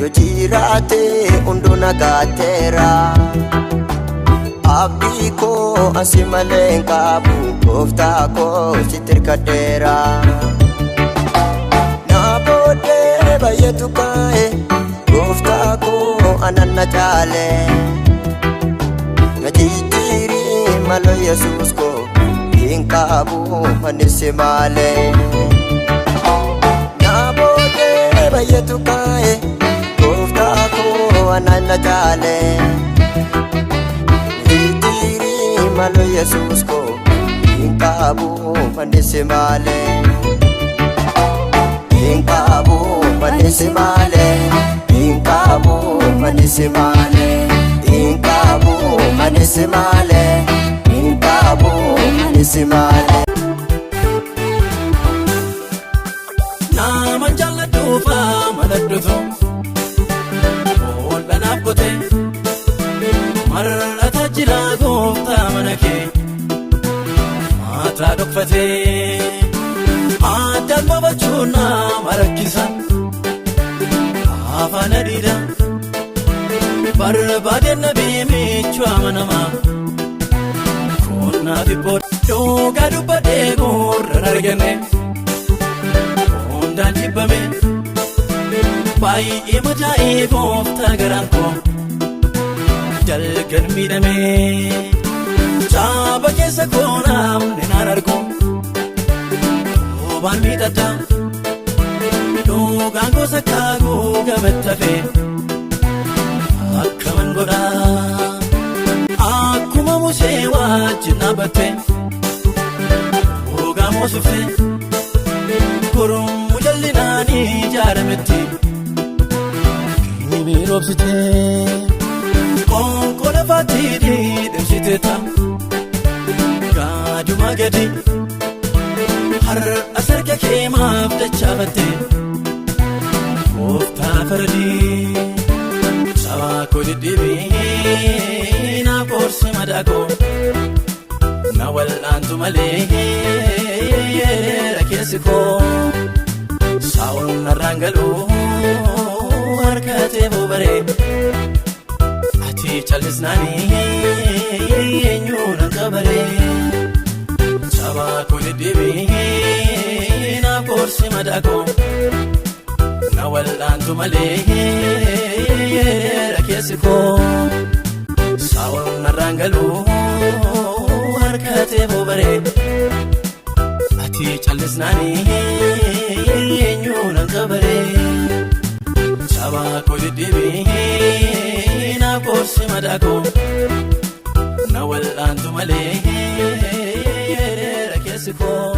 Yoo jiraate hunduu nagaatteera. Abdii koo asi malee hin qabu, gooftaa koo sitti hirkadheera. Na booddee baay'eetu kaa'e, gooftaa koo anan na caale. Na jijjiiri maloo Yesuus koo, hin qabu ani si malee. Na booddee baay'eetu kaa'e, gooftaa koo anan na caale. Jijjiiri maloo Yesuus koo, hin qabu ani si malee. Hin qabu ani si malee. Hin qabu ani si malee. Hin qabu ani si malee. Hin qabu ani si malee. Nama jaalladhuufa maladhuutu boolla naaf qote, mar'ata jira gooftaa mana kee maataa dhokfatee, addaan babachuun nama rakkisa, afaan adiidha barbaadeen nabii michuu amanamaa kunnaaf ibboo dhugaa dubbadhee gurra arganne. Hundaan jibbame, baay'ee madaa'ee, gooftaa garaan koo dalgan miidhame, caaba keessa koo namni naan argu dhuubaan miidhadha, dhugaan gosa kaaguu gamattafe akkaman godha, akkuma Musee wajjin dhaabbatte dhugaa moosifte gurmuu jallinaan ijaarametti gibee qoonqoo lafaatti dhidhimsite ta'a gaaduma gadi har'a sarka kee maaf dachaafatte, gooftaa faradii sabaa koo dhidhiibii naaf gorsi madaa koo na wal'aantu malee keessi koo saa'ol narraan galuu harka teeboo baree ati callisnaanii eenyu nan qabaree, sabaa koo dhidhiibii naaf gorsi madaa koo na wal'aantu malee keessi koo saa'ol narraan galuu harka teeboo baree ati callisnaanii eenyu nan qabaree, sabaa koo dhidhiibii naaf gorsi madaa koo na wal'aantu malee keessi koo.